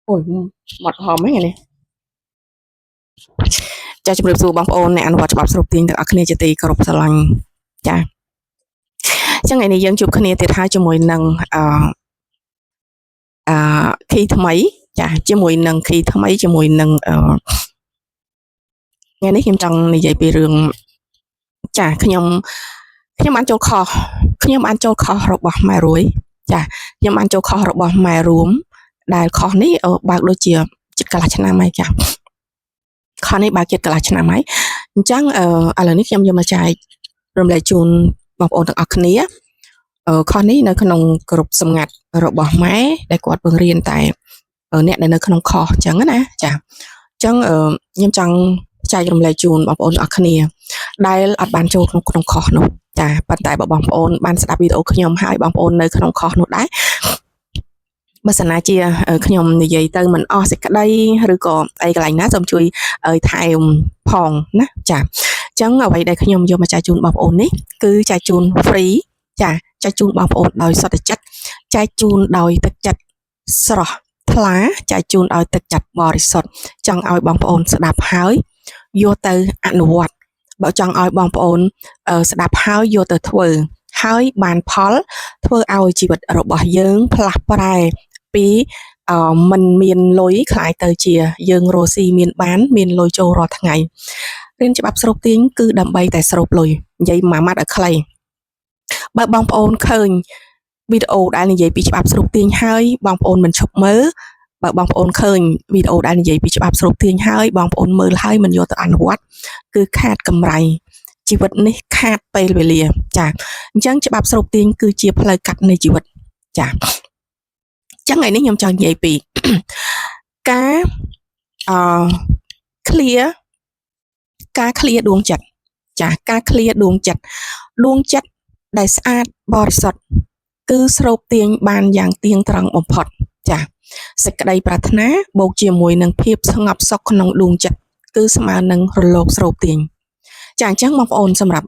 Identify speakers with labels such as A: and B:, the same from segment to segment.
A: អូយមាត់ហមហ្នឹងនេះចាជម្រាបសួរបងប្អូនអ្នកអនុវត្តច្បាប់ស្រូបទាញទាំងអស់គ្នាជាទីគោរពស្រឡាញ់ចាអញ្ចឹងថ្ងៃនេះយើងជួបគ្នាទៀតហើយជាមួយនឹងអឺអឺ key ថ្មីចាជាមួយនឹង key ថ្មីជាមួយនឹងអឺថ្ងៃនេះខ្ញុំចង់និយាយពីរឿងចាខ្ញុំខ្ញុំបានចូលខុសខ្ញុំបានចូលខុសរបស់ម៉ែរួយចាខ្ញុំបានចូលខុសរបស់ម៉ែរួមដែលខុសនេះបើកដូចជាជិតកន្លះឆ្នាំហើយចាខុសនេះបើកជិតកន្លះឆ្នាំហើយអញ្ចឹងអឺឥឡូវនេះខ្ញុំយកមកចែករំលែកជូនបងប្អូនទាំងអស់គ្នាអឺខុសនេះនៅក្នុងក្រុមសម្ងាត់របស់ម៉ែដែលគាត់បង្រៀនតែអ្នកដែលនៅក្នុងខុសអញ្ចឹងណាចាអញ្ចឹងអឺខ្ញុំចង់ចែករំលែកជូនបងប្អូនទាំងអស់គ្នាដែលអត់បានចូលក្នុងក្នុងខុសនោះចាប៉ុន្តែបើបងប្អូនបានស្ដាប់វីដេអូខ្ញុំហើយបងប្អូននៅក្នុងខុសនោះដែរបើសិនណាជាខ្ញុំនិយាយទៅមិនអស់សេចក្តីឬក៏អីកន្លែងណាសូមជួយឲ្យថែមផងណាចាអញ្ចឹងអ្វីដែលខ្ញុំយកមកចែកជូនបងប្អូននេះគឺចែកជូន free ចាចែកជូនបងប្អូនដោយសុទ្ធចិត្តចែកជូនដោយទឹកចិត្តស្រស់ថ្លាចែកជូនដោយទឹកចិត្តបរិសុទ្ធចង់ឲ្យបងប្អូនស្ដាប់ហើយយកទៅអនុវត្តបើចង់ឲ្យបងប្អូនស្ដាប់ហើយយកទៅធ្វើហើយបានផលធ្វើឲ្យជីវិតរបស់យើងផ្លាស់ប្រែពីអឺមិនមានលុយក្លាយទៅជាយើងរស់ស៊ីមានបានមានលុយចូលរាល់ថ្ងៃរៀនច្បាប់ស្រូបទាញគឺដើម្បីតែស្រូបលុយនិយាយមួយម៉ាត់ឲ្យខ្លីបើបងប្អូនឃើញវីដេអូដែលនិយាយពីច្បាប់ស្រូបទាញហើយបងប្អូនមិនឈប់មើលបើបងប្អូនឃើញវីដេអូដែលនិយាយពីច្បាប់ស្រូបទាញហើយបងប្អូនមើលហើយមិនយកទៅអនុវត្តគឺខាតកម្រៃជីវិតនេះខាតពេលវេលាចាអញ្ចឹងច្បាប់ស្រូបទាញគឺជាផ្លូវកាត់នៃជីវិតចាអញ្ចឹងថ្ងៃនេះខ្ញុំចង់និយាយពី ការអឺ clear ការ clear ដួងចិត្តចាការ clear ដួងចិត្តដួងចិត្តដែលស្អាតបរិសុទ្ធគឺស្រូបទាញបានយ៉ាងទៀងត្រង់បំផុតចាសេចក្តីប្រាថ្នាបូកជាមួយនឹងភាពស្ងប់សុខក្នុងដួងចិត្តគឺស្មើនឹងរលកស្រូបទាញចាអញ្ចឹងបងប្អូនសម្រាប់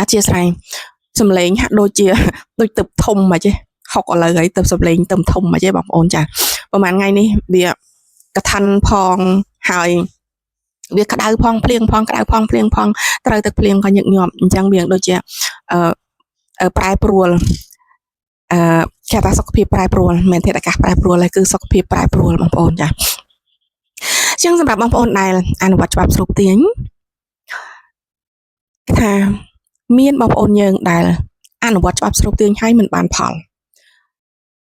A: អធិស្ឋានសំឡេងហាក់ដូចជាដូចទឹកធំមកចេះហុកឥឡូវហើយទៅសំឡេងទឹមធំមកចេះបងប្អូនចាប្រហែលថ្ងៃនេះវាកឋិនផងហើយវាក្តៅផងភ្លៀងផងក្តៅផងភ្លៀងផងត្រូវទឹកភ្លៀងក៏ញឹកញាប់អញ្ចឹងវាដូចជាអឺប្រែប្រួលអឺគេថាសុខភាពប្រែប្រួលមិនមែនធាតុអាកាសប្រែប្រួលទេគឺសុខភាពប្រែប្រួលបងប្អូនចាអញ្ចឹងសម្រាប់បងប្អូនដែលអនុវត្តច្បាប់ស្រូបទាញគេថាមានបងប្អូនយើងដែលអនុវត្តច្បាប់ស្រូបទាញហើយមិនបានផល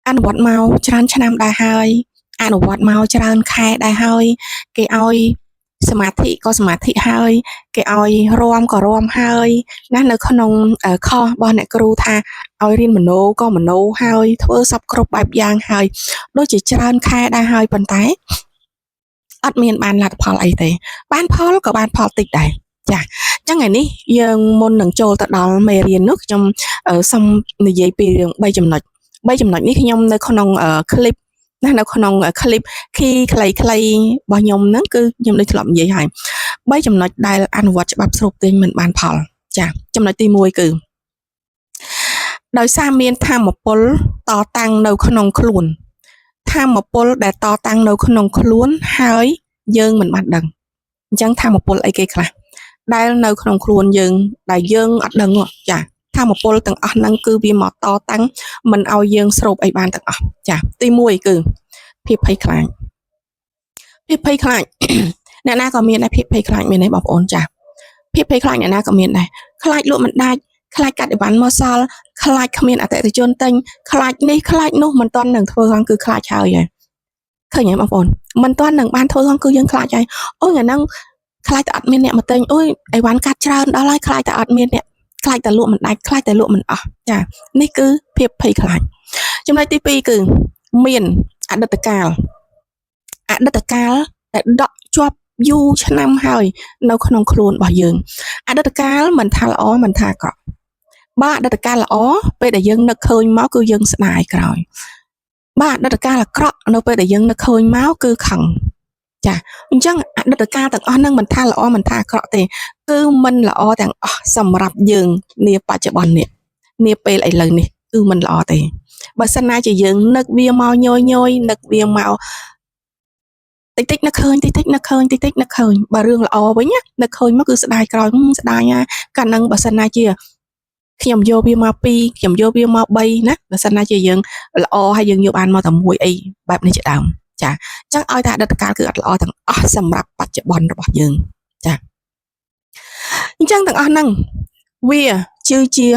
A: អនុវត្តមកច្រើនឆ្នាំដែរហើយអនុវត្តមកច្រើនខែដែរហើយគេឲ្យសមាធិក៏សមាធិហើយគេឲ្យរំក៏រំហើយណានៅក្នុងខុសរបស់អ្នកគ្រូថាឲ្យរៀនមโนក៏មโนហើយធ្វើសពគ្រប់បែបយ៉ាងហើយដូចជាច្រើនខែដែរហើយប៉ុន្តែអត់មានបានលទ្ធផលអីទេបានផលក៏បានផលតិចដែរចាអញ្ចឹងថ្ងៃនេះយើងមុននឹងចូលទៅដល់មេរៀននោះខ្ញុំសូមនិយាយពីរឿង3ចំណុច3ចំណុចនេះខ្ញុំនៅក្នុង clip ណានៅក្នុង clip key ខ្លីៗរបស់ខ្ញុំហ្នឹងគឺខ្ញុំដូចធ្លាប់និយាយហើយ3ចំណុចដែលអនុវត្តច្បាប់ស្រូបទាញមិនបានផលចាចំណុចទី1គឺដោយសារមានធម៌ពលតតាំងនៅក្នុងខ្លួនធម៌ពលដែលតតាំងនៅក្នុងខ្លួនហើយយើងមិនបានដឹងអញ្ចឹងធម៌ពលអីគេខ្លះដែលនៅក្នុងខ្លួនយើងដែលយើងអត់ដឹងចាធម៌ពលទាំងអស់ហ្នឹងគឺវាមកតតាំងមិនឲ្យយើងស្រូបអីបានទាំងអស់ចាទី1គឺភាពភ័យខ្លាចភាពភ័យខ្លាច អ្នកណាក៏មានដែរភាពភ័យខ្លាចមានទេបងប្អូនចាភាពភ័យខ្លាចអ្នកណាក៏មានដែរខ្លាចលក់មិនដាច់ខ្លាចកាត់អីវ៉ាន់មកសល់ខ្លាចគ្មានអតិថិជនទិញខ្លាចនេះខ្លាចនោះមិនទាន់នឹងធ្វើហងគឺខ្លាចហើយហើយឃើញទេបងប្អូនមិនទាន់នឹងបានធ្វើហងគឺយើងខ្លាចហើយអូយថ្ងៃហ្នឹងខ្លាចតែអត់មានអ្នកមកទិញអូយអីវ៉ាន់កាត់ច្រើនដល់ហើយខ្លាចតែអត់មានអ្នកខ្លាចតែលក់មិនដាច់ខ្លាចតែលក់មិនអស់ចានេះគឺភាពភ័យខ្លាចចំណុចទី2គឺមានអតីតកាលអតីតកាលដែលដក់ជាប់យូរឆ្នាំហើយនៅក្នុងខ្លួនរបស់យើងអតីតកាលមិនថាល្អមិនថាអាក្រក់បើអតីតកាលល្អពេលដែលយើងនឹកឃើញមកគឺយើងស្ដាយក្រោយបើអតីតកាលអាក្រក់នៅពេលដែលយើងនឹកឃើញមកគឺខឹងចាអញ្ចឹងអតីតកាលទាំងអស់ហ្នឹងមិនថាល្អមិនថាអាក្រក់ទេគឺមិនល្អទាំងអស់សម្រាប់យើងនាបច្ចុប្បន្ននេះនាពេលឥឡូវនេះគឺមិនល្អទេ បើសិនណាជាយើងនឹកវាមកញយញយនឹកវាមកតិចតិចនឹកឃើញតិចតិចនឹកឃើញតិចតិចនឹកឃើញបើរឿងល្អវិញណានឹកឃើញមកគឺស្ដាយក្រោយស្ដាយណាកាលហ្នឹងបើសិនណាជាខ្ញុំយកវាមក2ខ្ញុំយកវាមក3ណាបើសិនណាជាយើងល្អហើយយើងយកបានមកតែមួយអីបែបនេះជាដើមចាអញ្ចឹងឲ្យតែអតីតកាលគឺអត់ល្អទាំងអស់សម្រាប់បច្ចុប្បន្នរបស់យើងចាអញ្ចឹងទាំងអស់ហ្នឹងវាជា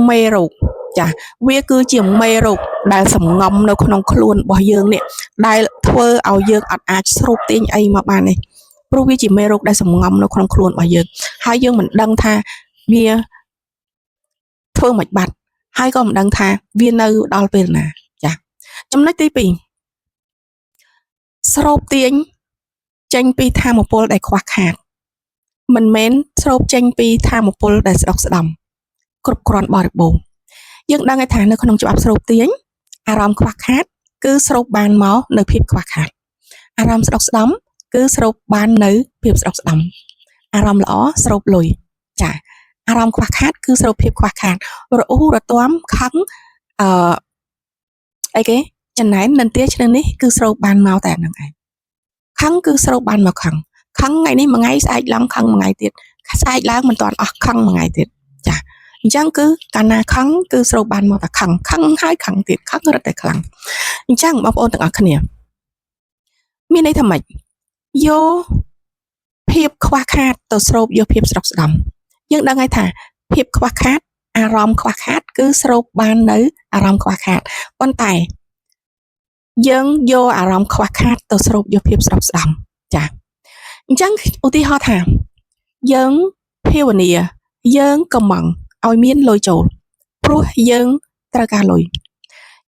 A: មេរោគចាវាគឺជាមេរោគដែលសំងំនៅក្នុងខ្លួនរបស់យើងនេះដែលធ្វើឲ្យយើងអត់អាចស្រូបទាញអីមកបាននេះព្រោះវាជាមេរោគដែលសំងំនៅក្នុងខ្លួនរបស់យើងហើយយើងមិនដឹងថាវាធ្វើមិនបាត់ហើយក៏មិនដឹងថាវានៅដល់ពេលណាចាចំណុចទី2ស្រូបទាញចេញពីធម៌ពលដែលខ្វះខាតមិនមែនស្រូបចេញពីធម៌ពលដែលស្ដុកស្ដំគ្រប់គ្រាន់បរិបូរណ៍យើងដឹងហើយថានៅក្នុងច្បាប់ស្រូបទាញអារម្មណ៍ខ្វះខាតគឺស្រូបបានមកនៅភាពខ្វះខាតអារម្មណ៍ស្ដុកស្ដំគឺស្រូបបាននៅភាពស្ដុកស្ដំអារម្មណ៍ល្អស្រូបលុយចាអារម្មណ៍ខ្វះខាតគឺស្រូបភាពខ្វះខាតរអ៊ូរទាំខឹងអឺអីគេចំណែននិន្ទាឆ្នាំនេះគឺស្រូបបានមកតែហ្នឹងឯងខឹងគឺស្រូបបានមកខឹងខឹងថ្ងៃនេះមួយថ្ងៃស្អែកឡើងខឹងមួយថ្ងៃទៀតស្អែកឡើងមិនទាន់អស់ខឹងមួយថ្ងៃទៀតចាអញ្ចឹងគឺកាលណាខឹងគឺស្រូបបានមកតែខឹងខឹងហើយខឹងទៀតខឹងរត់តែខ្លាំងអញ្ចឹងបងប្អូនទាំងអស់គ្នាមានន័យថាម៉េចយកភាពខ្វះខាតទៅស្រូបយកភាពស្រុកស្ដំយើងដឹងហើយថាភាពខ្វះខាតអារម្មណ៍ខ្វះខាតគឺស្រូបបាននៅអារម្មណ៍ខ្វះខាតប៉ុន្តែយើងយកអារម្មណ៍ខ្វះខាតទៅស្រូបយកភាពស្រុកស្ដំចាអញ្ចឹងឧទាហរណ៍ថាយើងភាវនាយើងកំងឲ្យមានលុយចូលព្រោះយើងត្រូវការលុយ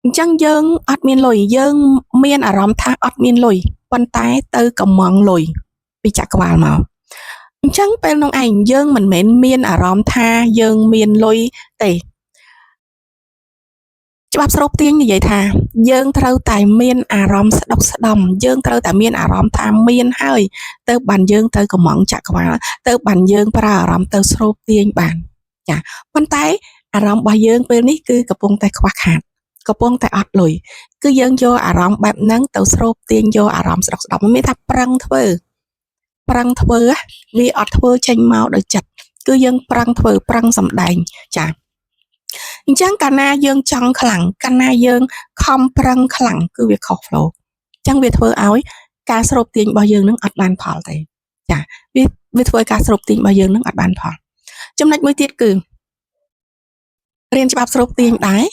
A: អញ្ចឹងយើងអត់មានលុយយើងមានអារម្មណ៍ថាអត់មានលុយប៉ុន្តែទៅកំងលុយពីចក្រវាលមកអញ្ចឹងពេលនោះឯងយើងមិនមែនមានអារម្មណ៍ថាយើងមានលុយទេច្បាប់ស្រូបទាញនិយាយថាយើងត្រូវតែមានអារម្មណ៍ស្ដុកស្ដំយើងត្រូវតែមានអារម្មណ៍ថាមានហើយទៅបានយើងទៅកំងចក្រវាលទៅបានយើងប្រើអារម្មណ៍ទៅស្រូបទាញបានចាប៉ុន្តែអារម្មណ៍របស់យើងពេលនេះគឺកំពុងតែខ្វះខាតកំពុងតែអត់លុយគឺយើងយកអារម្មណ៍បែបហ្នឹងទៅស្រូបទាញយកអារម្មណ៍ស្ដុកស្ដំមានថាប្រឹងធ្វើប្រឹងធ្វើវាអត់ធ្វើចេញមកដោយចិត្តគឺយើងប្រឹងធ្វើប្រឹងសំដែងចាអញ្ចឹងកាលណាយើងចង់ខ្លាំងកាលណាយើងខំប្រឹងខ្លាំងគឺវាខុស flow អញ្ចឹងវាធ្វើឲ្យការស្រូបទាញរបស់យើងនឹងអត់បានផលទេចាវាធ្វើឲ្យការស្រូបទាញរបស់យើងនឹងអត់បានផលចំណុចមួយទៀតគឺរៀនច្បាប់ស្រូបទាញដែរ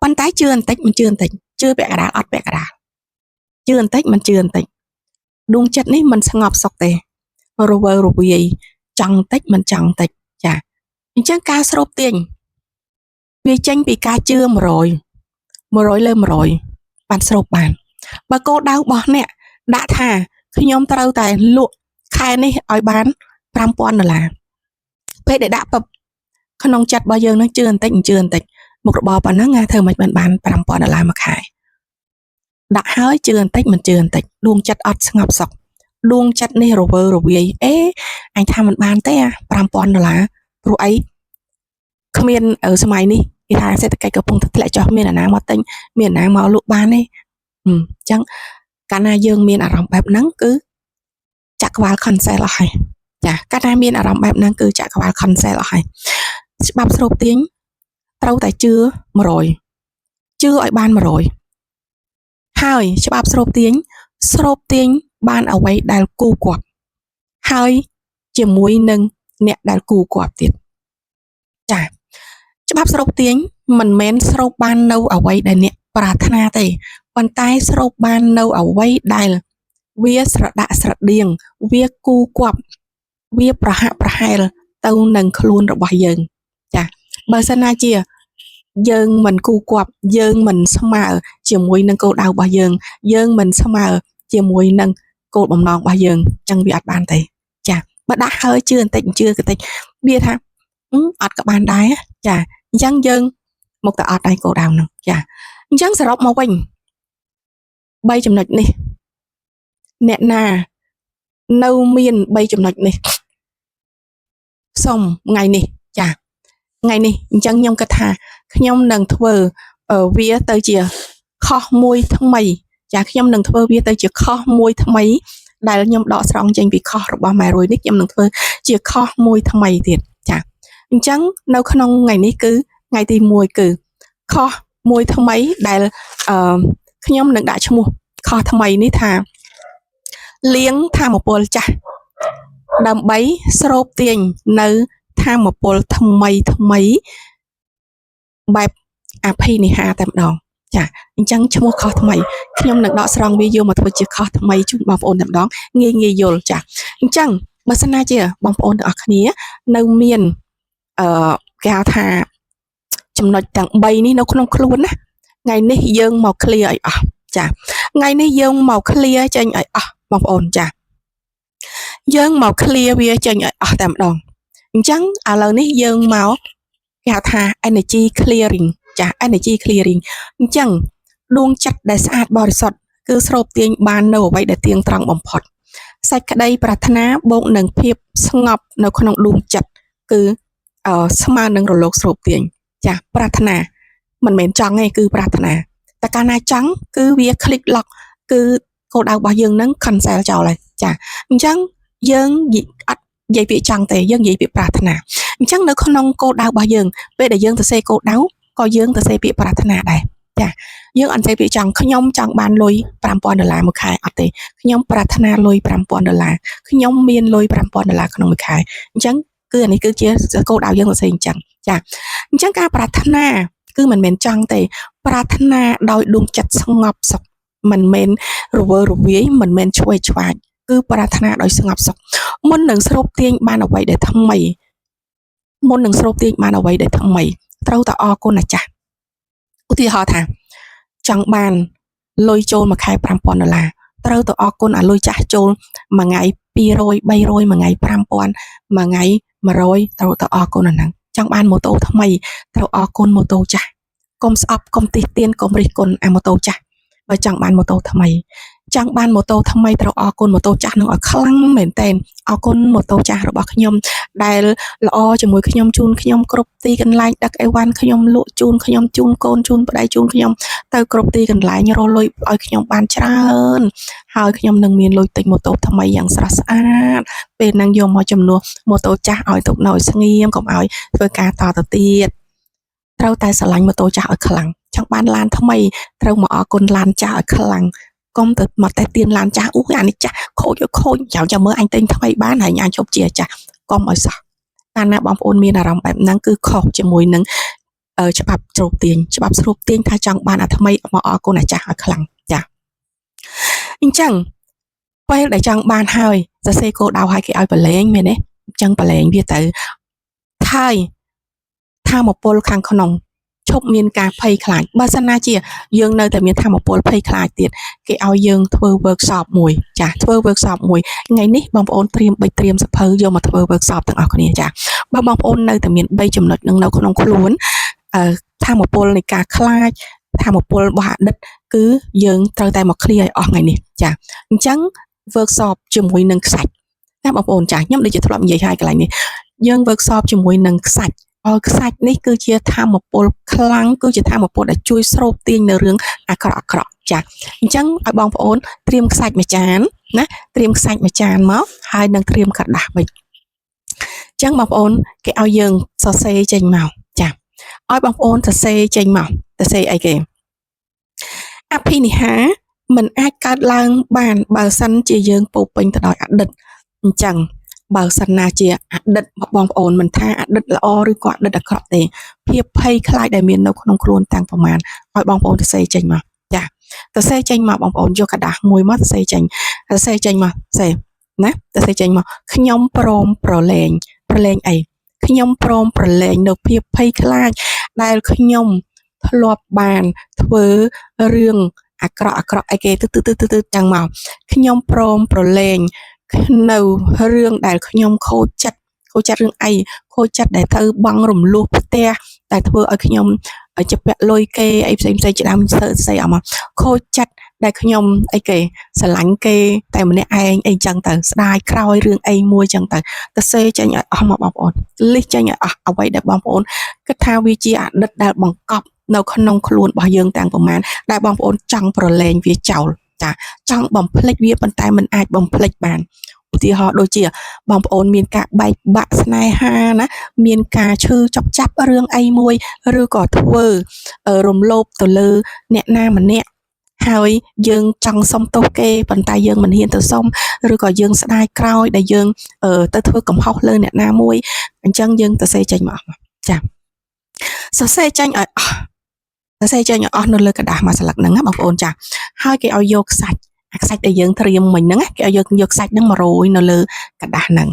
A: ប៉ុន្តែជឿបន្តិចមិនជឿបន្តិចជឿពាក់កណ្ដាលអត់ពាក់កណ្ដាលជឿបន្តិចមិនជឿបន្តិចដួងចិត្តនេះមិនស្ងប់សុខទេរវើរវាយចង់តិចមិនចង់តិចចាអញ្ចឹងការស្រូបទាញវាចេញពីការជឿ100 100លើ100បានស្រូបបានបើគោលដៅរបស់អ្នកដាក់ថាខ្ញុំត្រូវតែលក់ខែនេះឲ្យបាន5000ដុល្លារពេលដែលដាក់ពឹបក្នុងចិត្តរបស់យើងនឹងជឿបន្តិចជឿបន្តិចមុខរបរប៉ុណ្ណឹងធ្វើមិនបាន5000ដុល្លារមួយខែដាក់ហើយជឿបន្តិចមិនជឿបន្តិចដួងចិត្តអត់ស្ងប់សុខដួងចិត្តនេះរវើរវាយអេអញថាមិនបានទេអា5000ដុល្លារព្រោះអីគ្មានសម័យនេះគេថាសេដ្ឋកិច្ចកំពុងតែធ្លាក់ចុះមានអាណាមកទិញមានអាណាមកលក់បានទេអញ្ចឹងកាលណាយើងមានអារម្មណ៍បែបហ្នឹងគឺចក្រវាល cancel អស់ហើយចាកាលណាមានអារម្មណ៍បែបហ្នឹងគឺចក្រវាល cancel អស់ហើយច្បាប់ស្រូបទាញត្រូវតែជឿ100ជឿឲ្យបាន100ហើយច្បាប់ស្រូបទាញស្រូបទាញបានអ្វីដែលគូគប់ហើយជាមួយនឹងអ្នកដែលគូគប់ទៀតចាច្បាប់ស្រូបទាញមិនមែនស្រូបបាននៅអ្វីដែលអ្នកប្រាថ្នាទេប៉ុន្តែស្រូបបាននៅអ្វីដែលវាស្រដាក់ស្រដៀងវាគូគប់វាប្រហាក់ប្រហែលទៅនឹងខ្លួនរបស់យើងចាបើសិនណាជាយើងមិនគូគប់យើងមិនស្មើជាមួយនឹងគោលដៅរបស់យើងយើងមិនស្មើជាមួយនឹងគោលបំណងរបស់យើងចឹងវាអត់បានទេចាបើដាក់ហើយជឿបន្តិចជឿបន្តិចវាថាអត់ក៏បានដែរចាអញ្ចឹងយើងមកតែអត់ដែរគោលដៅហ្នឹងចាអញ្ចឹងសរុបមកវិញ3ចំណុចនេះអ្នកណានៅមាន3ចំណុចនេះសូមថ្ងៃនេះចាថ្ងៃនេះអញ្ចឹងខ្ញុំគិតថាខ្ញុំនឹងធ្វើ វាទៅជា course មួយថ្មីចាខ្ញុំនឹងធ្វើវាទៅជា course មួយថ្មីដែលខ្ញុំដកស្រង់ចេញពី course របស់ម៉ែរួយនេះខ្ញុំនឹងធ្វើជា course មួយថ្មីទៀតចាអញ្ចឹងនៅក្នុងថ្ងៃនេះគឺថ្ងៃទី1គឺ course មួយថ្មីដែលអឺខ្ញុំនឹងដាក់ឈ្មោះ course ថ្មីនេះថាលាងថាមពលចាស់ដើម្បីស្រូបទាញនៅថាមពលថ្មីថ្មីបែបអភិនិហាតែម្ដងចាអញ្ចឹងឈ្មោះ course ថ្មីខ្ញុំនឹងដកស្រង់វាយកមកធ្វើជា course ថ្មីជូនបងប្អូនតែម្ដងងាយងាយយល់ចាអញ្ចឹងបើសិនណាជាបងប្អូនទាំងអស់គ្នានៅមានគេហៅថាចំណុចទាំង3នេះនៅក្នុងខ្លួនណាថ្ងៃនេះយើងមក clear ឲ្យអស់ចាថ្ងៃនេះយើងមក clear ចេញឲ្យអស់បងប្អូនចាយើងមក clear វាចេញឲ្យអស់តែម្ដងអញ្ចឹងឥឡូវនេះយើងមកគេហៅថា energy clearing ចា energy clearing អញ្ចឹងដួងចិត្តដែលស្អាតបរិសុទ្ធគឺស្រូបទាញបាននៅអ្វីដែលទៀងត្រង់បំផុតសេចក្តីប្រាថ្នាបូកនឹងភាពស្ងប់នៅក្នុងដួងចិត្តគឺស្មើនឹងរលកស្រូបទាញចាប្រាថ្នាមិនមែនចង់ទេគឺប្រាថ្នាតែកាលណាចង់គឺវា click lock គឺគោលដៅរបស់យើងនឹង cancel ចោលហើយចាអញ្ចឹងយើងអត់និយាយពាក្យចង់ទេយើងនិយាយពាក្យប្រាថ្នាអញ្ចឹងនៅក្នុងគោលដៅរបស់យើងពេលដែលយើងសរសេរគោលដៅក៏យើងសរសេរពាក្យប្រាថ្នាដែរចាយើងអត់សេពាក្យចង់ខ្ញុំចង់បានលុយ5000ដុល្លារមួយខែអត់ទេខ្ញុំប្រាថ្នាលុយ5000ដុល្លារខ្ញុំមានលុយ5000ដុល្លារក្នុងមួយខែអញ្ចឹងគឺអានេះគឺជាគោលដៅយើងសរសេរអញ្ចឹងចាអញ្ចឹងការប្រាថ្នាគឺមិនមែនចង់ទេប្រាថ្នាដោយដួងចិត្តស្ងប់សុខមិនមែនរវើរវាយមិនមែនឆ្វេងឆ្វាចគឺប្រាថ្នាដោយស្ងប់សុខមុននឹងស្រូបទាញបានអ្វីដែលថ្មីមុននឹងស្រូបទាញបានអ្វីដែលថ្មីត្រូវតែអរគុណអាចារ្យឧទាហរណ៍ថាចង់បានលុយចូលមួយខែ5000ដុល្លារត្រូវទៅអរគុណអាលុយចាស់ចូលមួយថ្ងៃ200 300មួយថ្ងៃ5000មួយថ្ងៃ100ត្រូវទៅអរគុណអាហ្នឹងចង់បានម៉ូតូថ្មីត្រូវអរគុណម៉ូតូចាស់កុំស្អប់កុំតិះទៀនកុំរិះគន់អាម៉ូតូចាស់បើចង់បានម៉ូតូថ្មីចង់បានម៉ូតូថ្មីត្រូវអរគុណម៉ូតូចាស់នឹងឲ្យខ្លាំងមែនទែនអរគុណម៉ូតូចាស់របស់ខ្ញុំដែលល្អជាមួយខ្ញុំជូនខ្ញុំគ្រប់ទីកន្លែងដឹកអីវ៉ាន់ខ្ញុំលក់ជូនខ្ញុំជូនកូនជូនប្តីជូនខ្ញុំទៅគ្រប់ទីកន្លែងរកលុយឲ្យខ្ញុំបានច្រើនហើយខ្ញុំនឹងមានលុយទិញម៉ូតូថ្មីយ៉ាងស្រស់ស្អាតពេលហ្នឹងយកមកជំនួសម៉ូតូចាស់ឲ្យទុកនៅឲ្យស្ងៀមកុំឲ្យធ្វើការតទៅទៀតត្រូវតែស្រឡាញ់ម៉ូតូចាស់ឲ្យខ្លាំងចង់បានឡានថ្មីត្រូវមកអរគុណឡានចាស់ឲ្យខ្លាំងកុំទៅមកតែទៀនឡានចាស់អូអានេះចាស់ខូចខូចចាំចាំមើលអញទិញថ្មីបានហើយអញជប់ជាចាស់កុំឲ្យសោះកាលណាបងប្អូនមានអារម្មណ៍បែបហ្នឹងគឺខុសជាមួយនឹងច្បាប់ស្រូបទាញច្បាប់ស្រូបទាញថាចង់បានអាថ្មីមកអរគុណអាចាស់ឲ្យខ្លាំងចាអញ្ចឹងពេលដែលចង់បានហើយសរសេរគោលដៅឲ្យគេឲ្យប្រឡែងមែនទេអញ្ចឹងប្រឡែងវាទៅហើយថាមពលខាងក្នុងឈប់មានការភ័យខ្លាចបើសិនណាជាយើងនៅតែមានធម៌ពលភ័យខ្លាចទៀតគេឲ្យយើងធ្វើ workshop មួយចាធ្វើ workshop មួយថ្ងៃនេះបងប្អូនត្រៀមបិចត្រៀមសភៅយកមកធ្វើ workshop ទាំងអស់គ្នាចាបើបងប្អូននៅតែមាន3ចំណុចនឹងនៅក្នុងខ្លួនអឺធម៌ពលនៃការខ្លាចធម៌ពលរបស់អតីតគឺយើងត្រូវតែមក clear ឲ្យអស់ថ្ងៃនេះចាអញ្ចឹង workshop ជាមួយនឹងខ្សាច់ណាបងប្អូនចាខ្ញុំដូចជាធ្លាប់និយាយហើយកន្លែងនេះយើង workshop ជាមួយនឹងខ្សាច់ឲ្យខ្សាច់នេះគឺជាធម៌ពលខ្លាំងគឺជាធម៌ពលដែលជួយស្រូបទាញនៅរឿងអាក្រក់អាក្រក់ចាអញ្ចឹងឲ្យបងប្អូនត្រៀមខ្សាច់មួយចានណាត្រៀមខ្សាច់មួយចានមកហើយនឹងត្រៀមក្រដាសវិញអញ្ចឹងបងប្អូនគេឲ្យយើងសរសេរចេញមកចាឲ្យបងប្អូនសរសេរចេញមកសរសេរអីគេអភិនិហាមិនអាចកើតឡើងបានបើសិនជាយើងពោពេញទៅដោយអតីតអញ្ចឹងបើសិនណាជាអតីតបងប្អូនមិនថាអតីតល្អឬក៏អតីតអាក្រក់ទេភាពភ័យខ្លាចដែលមាននៅក្នុងខ្លួនតាំងប្រមាណឲ្យបងប្អូនសរសេរចេញមកចាសរសេរចេញមកបងប្អូនយកក្រដាសមួយមកសរសេរចេញសរសេរចេញមកសេណាសរសេរចេញមកខ្ញុំព្រមប្រឡែងប្រឡែងអីខ្ញុំព្រមប្រឡែងនៅភាពភ័យខ្លាចដែលខ្ញុំធ្លាប់បានធ្វើរឿងអាក្រក់អាក្រក់អីគេទៅទៅទៅទៅចឹងមកខ្ញុំព្រមប្រឡែងនៅរឿងដែលខ្ញុំខូចចិត្តខូចចិត្តរឿងអីខូចចិត្តដែលទៅបង់រំលោះផ្ទះដែលធ្វើឲ្យខ្ញុំជពាក់លុយគេអីផ្សេងផ្សេងជាដើមសើស្អីអស់មកខូចចិត្តដែលខ្ញុំអីគេស្រឡាញ់គេតែម្នាក់ឯងអីចឹងទៅស្ដាយក្រោយរឿងអីមួយចឹងទៅទៅសេចេញឲ្យអស់មកបងប្អូនលិះចេញឲ្យអស់អ្វីដែលបងប្អូនគិតថាវាជាអតីតដែលបង្កប់ នៅក្នុងខ្លួនរបស់យើងទាំងប្រមាណដែលបងប្អូនចង់ប្រឡែងវាចោលចាចង់បំភ្លេចវាប៉ុន្តែมันអាចបំភ្លេចបានឧទាហរណ៍ដូចជាបងប្អូនមានការបែកបាក់ស្នេហាណាមានការឈឺចុកចាប់រឿងអីមួយឬក៏ធ្វើរំលោភទៅលើអ្នកណាម្នាក់ហើយយើងចង់សុំទោសគេប៉ុន្តែយើងមិនហ៊ានទៅសុំឬក៏យើងស្ដាយក្រោយដែលយើងទៅធ្វើកំហុសលើអ្នកណាមួយអញ្ចឹងយើងទៅសេចេញមកចាសរសេរចេញឲ្យអស់សរសេរចេញឲ្យអស់នៅលើក្រដាសមួយស្លឹកហ្នឹងណាបងប្អូនចាហើយគេឲ្យយកខ្សាច់អាខ្សាច់ដែលយើងត្រៀមមិញហ្នឹងគេឲ្យយើងយកខ្សាច់ហ្នឹងមករោយនៅលើក្រដាសហ្នឹង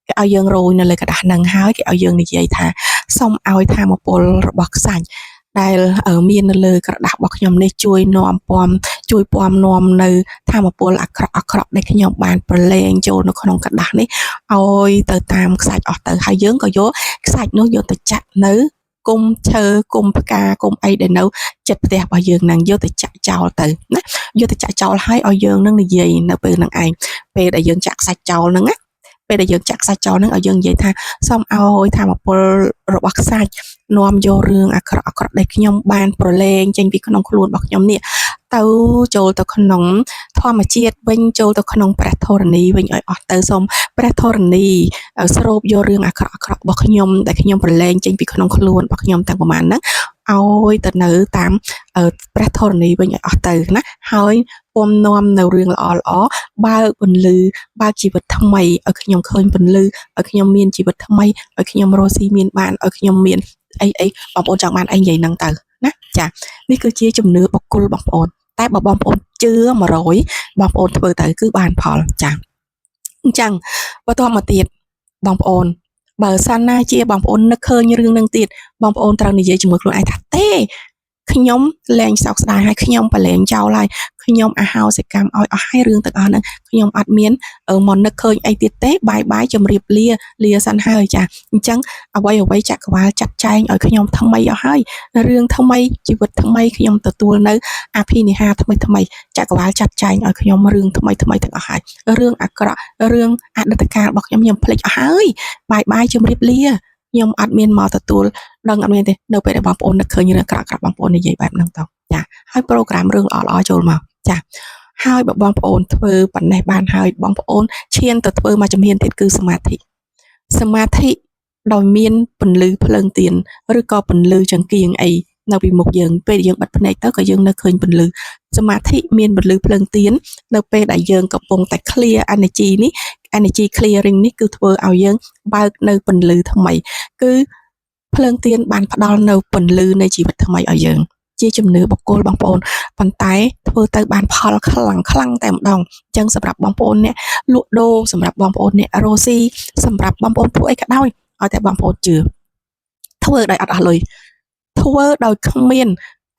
A: គេឲ្យយើងរោយនៅលើក្រដាសហ្នឹងហើយគេឲ្យយើងនិយាយថាសូមឲ្យធម៌ពលរបស់ខ្សាច់ដែលមាននៅលើក្រដាសរបស់ខ្ញុំនេះជួយនាំពំជួយពំនាំនៅធម៌ពលអាក្រក់អាក្រក់ដែលខ្ញុំបានប្រឡែងចូលនៅក្នុងក្រដាសនេះឲ្យទៅតាមខ្សាច់អស់ទៅហើយយើងក៏យកខ្សាច់នោះយកទៅចាក់នៅគុំឈើគុំផ្កាគុំអីដែលនៅចិត្តផ្ទះរបស់យើងនឹងយកទៅចាក់ចោលទៅណាយកទៅចាក់ចោលហើយឲ្យយើងនឹងនិយាយនៅពេលហ្នឹងឯងពេលដែលយើងចាក់ខ្សាច់ចោលហ្នឹងណាពេលដែលយើងចាក់ខ្សាច់ចោលហ្នឹងឲ្យយើងនិយាយថាសូមឲ្យធម៌ពលរបស់ខ្សាច់នាំយករឿងអាក្រក់អាក្រក់ដែលខ្ញុំបានប្រឡែងចេញពីក្នុងខ្លួនរបស់ខ្ញុំនេះទៅចូលទៅក្នុងធម្មជាតិវិញចូលទៅក្នុងព្រះធរណីវិញឲ្យអស់ទៅសូមព្រះធរណីស្រូបយករឿងអាក្រក់អាក្រក់របស់ខ្ញុំដែលខ្ញុំប្រឡែងចេញពីក្នុងខ្លួនរបស់ខ្ញុំទាំងប្រមាណហ្នឹងឲ្យទៅនៅតាមព្រះធរណីវិញឲ្យអស់ទៅណាហើយពំនាំនៅរឿងល្អល្អបើកពន្លឺបើកជីវិតថ្មីឲ្យខ្ញុំឃើញពន្លឺឲ្យខ្ញុំមានជីវិតថ្មីឲ្យខ្ញុំរស់ស៊ីមានបានឲ្យខ្ញុំមានអីអីបងប្អូនចង់បានអីនិយាយហ្នឹងទៅណាចានេះគឺជាជំនឿបុគ្គលបងប្អូនតែបើបងប្អូនជឿ100បងប្អូនធ្វើទៅគឺបានផលចាអញ្ចឹងបន្តមកទៀតបងប្អូនបើសិនណាជាបងប្អូននឹកឃើញរឿងនឹងទៀតបងប្អូនត្រូវនិយាយជាមួយខ្លួនឯងថាទេខ្ញុំលែងសោកស្ដាយហើយខ្ញុំប្រឡែងចោលហើយខ្ញុំអហោសិកម្មឲ្យអស់ហើយរឿងទាំងអស់ហ្នឹងខ្ញុំអត់មានមកនឹកឃើញអីទៀតទេបាយបាយជម្រាបលាលាសិនហើយចាអញ្ចឹងអ្វីអ្វីចក្រវាលចាត់ចែងឲ្យខ្ញុំថ្មីអស់ហើយរឿងថ្មីជីវិតថ្មីខ្ញុំទទួលនៅអភិនិហាថ្មីថ្មីចក្រវាលចាត់ចែងឲ្យខ្ញុំរឿងថ្មីថ្មីទាំងអស់ហើយរឿងអាក្រក់រឿងអតីតកាលរបស់ខ្ញុំខ្ញុំភ្លេចអស់ហើយបាយបាយជម្រាបលាខ្ញុំអត់មានមកទទួលដឹងអត់មានទេនៅពេលដែលបងប្អូននឹកឃើញរឿងអាក្រក់បងប្អូននិយាយបែបហ្នឹងទៅចាហើយប្រូក្រាមរឿងល្អៗចូលមកចាហើយបើបងប្អូនធ្វើប៉ុណ្ណេះបានហើយបងប្អូនឈានទៅធ្វើមួយជំហានទៀតគឺសមាធិសមាធិដោយមានពន្លឺភ្លើងទៀនឬក៏ពន្លឺចង្គៀងអីនៅពីមុខយើងពេលយើងបិទភ្នែកទៅក៏យើងនៅឃើញពន្លឺសមាធិមានពន្លឺភ្លើងទៀននៅពេលដែលយើងកំពុងតែ clear energy នេះ energy clearing នេះគឺធ្វើឲ្យយើងបើកនៅពន្លឺថ្មីគឺភ្លើងទៀនបានផ្ដល់នៅពន្លឺនៃជីវិតថ្មីឲ្យយើងជាជំនឿបុគ្គលបងប្អូនប៉ុន្តែធ្វើទៅបានផលខ្លាំងខ្លាំងតែម្ដងអញ្ចឹងសម្រាប់បងប្អូនអ្នកលក់ដូរសម្រាប់បងប្អូនអ្នករស់ស៊ីសម្រាប់បងប្អូនធ្វើអីក៏ដោយឲ្យតែបងប្អូនជឿធ្វើដោយអត់អស់លុយធ្វើដោយគ្មាន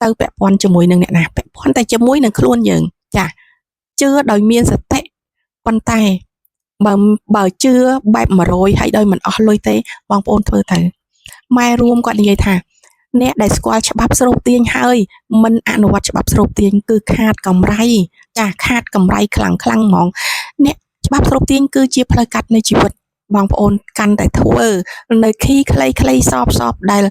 A: ទៅពាក់ព័ន្ធជាមួយនឹងអ្នកណាពាក់ព័ន្ធតែជាមួយនឹងខ្លួនយើងចាជឿដោយមានសតិប៉ុន្តែបើជឿបែប100ហើយដោយមិនអស់លុយទេបងប្អូនធ្វើទៅម៉ែរួមគាត់និយាយថាអ្នកដែលស្គាល់ច្បាប់ស្រូបទាញហើយមិនអនុវត្តច្បាប់ស្រូបទាញគឺខាតកម្រៃចាខាតកម្រៃខ្លាំងខ្លាំងហ្មងអ្នកច្បាប់ស្រូបទាញគឺជាផ្លូវកាត់នៃជីវិតបងប្អូនកាន់តែធ្វើនៅខីខ្លីខ្លីសបសបដែល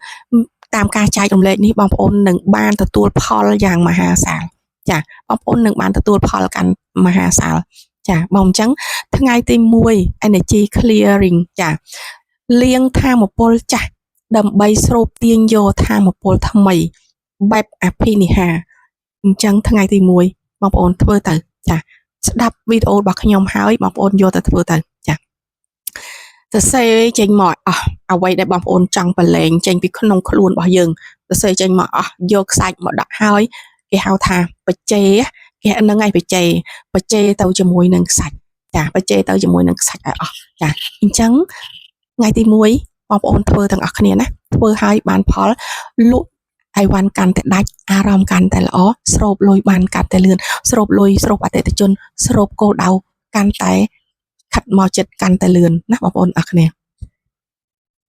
A: តាមការចែករំលែកនេះបងប្អូននឹងបានទទួលផលយ៉ាងមហាសាលចាបងប្អូននឹងបានទទួលផលកាន់មហាសាលចាបងអញ្ចឹងថ្ងៃទី1 energy clearing ចាលាងធម៌ពលចាស់ដើម្បីស្រូបទាញយកធម៌ពលថ្មីបែបអភិនិហាអញ្ចឹងថ្ងៃទី1បងប្អូនធ្វើទៅចាស្ដាប់វីដេអូរបស់ខ្ញុំហើយបងប្អូនយកទៅធ្វើទៅចាសរសេរចេញមកអស់អ្វីដែលបងប្អូនចង់ប្រឡែងចេញពីក្នុងខ្លួនរបស់យើងសរសេរចេញមកអស់យកខ្សាច់មកដាក់ហើយគេហៅថាបច្ចេគេហ្នឹងឯងបច្ចេបច្ចេទៅជាមួយនឹងខ្សាច់ចាបច្ចេទៅជាមួយនឹងខ្សាច់ឲ្យអស់ចាអញ្ចឹងថ្ងៃទី1បងប្អូនធ្វើទាំងអស់គ្នាណាធ្វើឲ្យបានផលលក់អីវ៉ាន់កាន់តែដាច់អារម្មណ៍កាន់តែល្អស្រូបលុយបានកាន់តែលឿនស្រូបលុយស្រូបអតិថិជនស្រូបគោលដៅកាន់តែខិតមកចិត្តកាន់តែលឿនណាបងប្អូនអរគ្នា